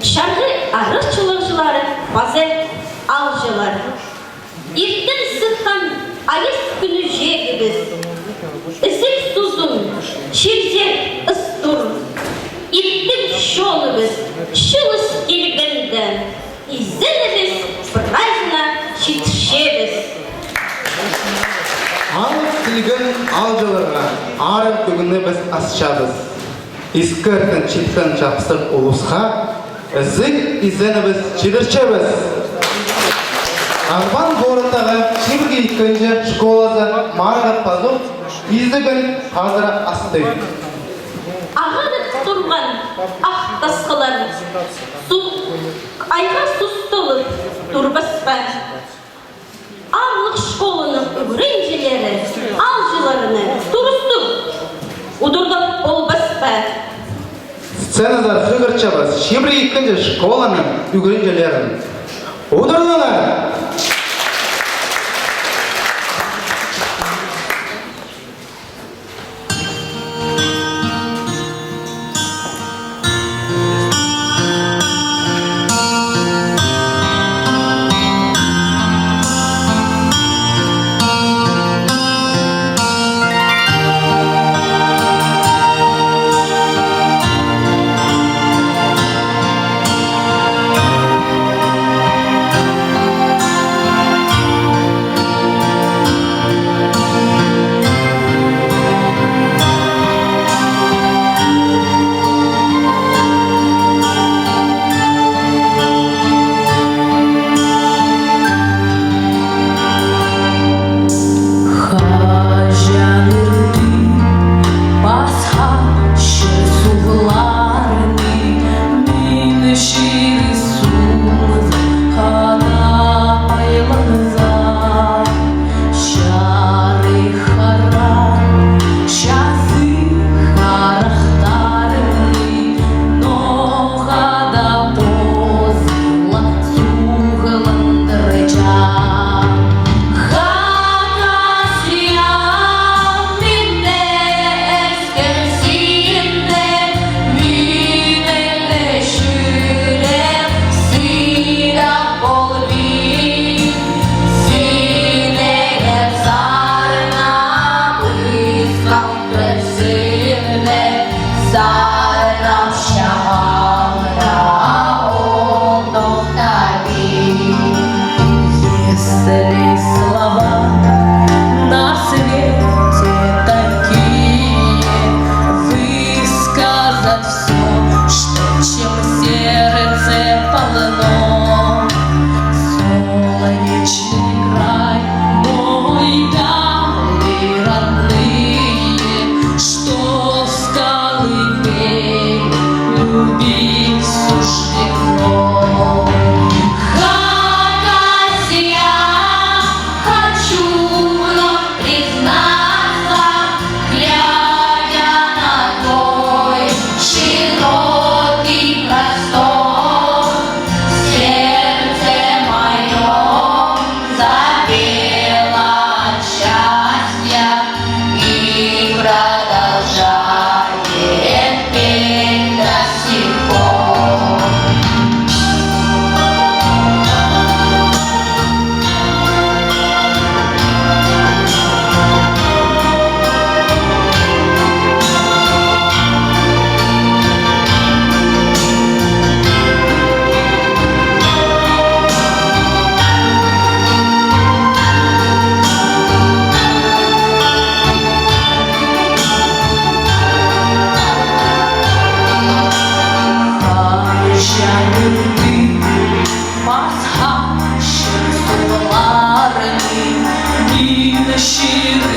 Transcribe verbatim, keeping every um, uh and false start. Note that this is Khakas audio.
Чарғы арығ чолағҷылары паза аалҷылар. Иртен сыххан айас кӱнҷігібіс. Ізіг сузын чирзер ыс тур. Иптіг чоныбыс чылыс килгенде, изенібіс прайзына читчебіс. Алып килген аалҷыларға арығ кӧңнібіс асчабыс. Искіртін читкен чапсых улусха ізіг изенібіс читірчебіс. Арбан городтағы чибіргі ікінҷі школазы марығат пазох изігін хазыра асты. Ағынып турған ах тасхыллар суғ айға сусталып турбасха. Аарлығ школаның ӱгренҷілері аалҷыларны турыстығ удурлап полбас па? Сценазар хығырчабыс чибіргі ікінҷі школаның ӱгренҷілерін. Удурлаңар! Хаҷан иртіп пасха чир суғларны, мин чирі суғ хада айланза, чарых харах чазы харахтарны, ноға даа позыла суғландырчам. Хакас аал минде, эскерзін де, минде чӱрек сыйдап полбин. Синегер сарнап, ысхал пірсінде, сарнап чахалда ол тохтабин. Есть ли слова на свете такие высказать всё, что, чем сердце полно? Солнечный край мой, дали родные, что с колыбели любить суждено. Хакас аал, хочу вновь признаться, глядя на твой широкий простор, сердце моё запело от счастья и продолжает петь до сих пор. Хаҷан иртіп пасха чир суғларны, мин чирі